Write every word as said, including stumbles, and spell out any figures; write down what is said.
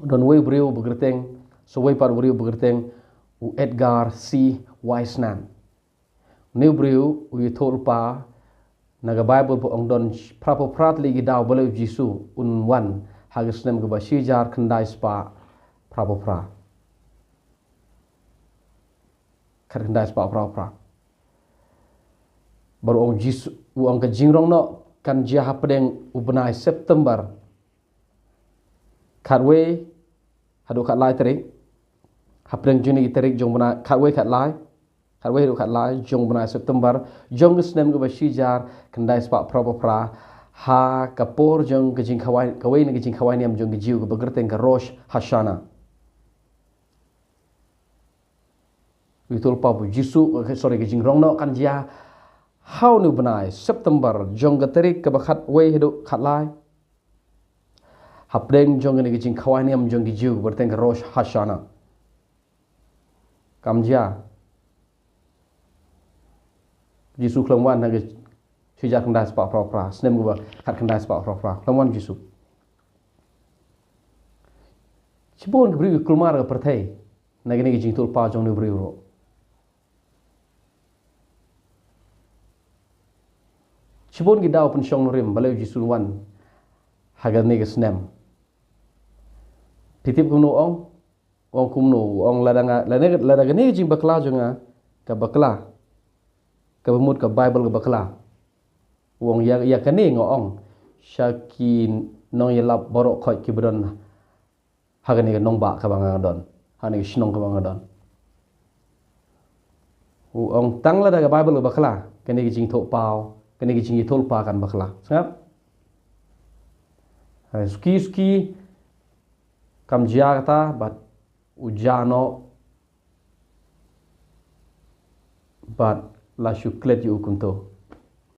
Don wei briew ba kyrteng, sa wei pat briew ba kyrteng u Edgar C. Whisenant. Une u briew u ïathuhlypa na ka Baibl ba ong don phra phew phra tylli ki daw ba leh u Jisu un wan ha ka snem kaba shi hajar khyndai spah phra phew phra. Khat khyndai spah phra phew phra. Bad u ong Jisu, u ong ka jingrong noh kan jia hapdeng u bnai September khatwei haduh khatlai tarik. Hapdeng jong kine ki tarik jong bnai khatwei khatlai, khatwei haduh khatlai jong bnai September jong ka snem kaba shi hajar khyndai spah phra phew phra, ha ka por jong ka jingkhawai, kawei na ka jingkhawai niam jong ki Jiw kaba kyrteng ka Rosh Hashanah. U ïathuhlypa ba u Jisu, sorry, ka jingrong noh kan jia ha une u bnai September jong ka tarik kaba khatwei haduh khatlai, hapdeng jong kane ka jingkhawai niam jong ki Jiw kaba kyrteng ka Rosh Hashanah. Kam jia. Jisu khlem wan ha ka shi hajar khyndai spah phra phew phra, snem kaba khat khyndai spah phra phew phra, khlem wan Jisu. Shibun ki briew ki kulmar ka pyrthei na kane ka jingïathuhlypa jong une u briew ruh. Shibun ki daw pynshong nongrim balei u Jisu un wan ha kane ka snem. Phi tip kumno u ong? U ong kumno? U ong lada nga, lada, lada kane ka jingbakla jong nga ka bakla, kaba mut ka Baibl ka bakla. U ong ïa, ïa kane nga ong sha ki nongïalap baroh khoit kiba don ha kane ka nongbah kaba nga don, ha kane ka shnong kaba nga don. U ong tang lada ka Baibl ka bakla, kane ka jingthoh paw, kane ka jingïathuhlypa kan bakla. Sngap? Ha, suki suki kam jia kata, bad u jia noh, bad la shu klet ïa u kumto.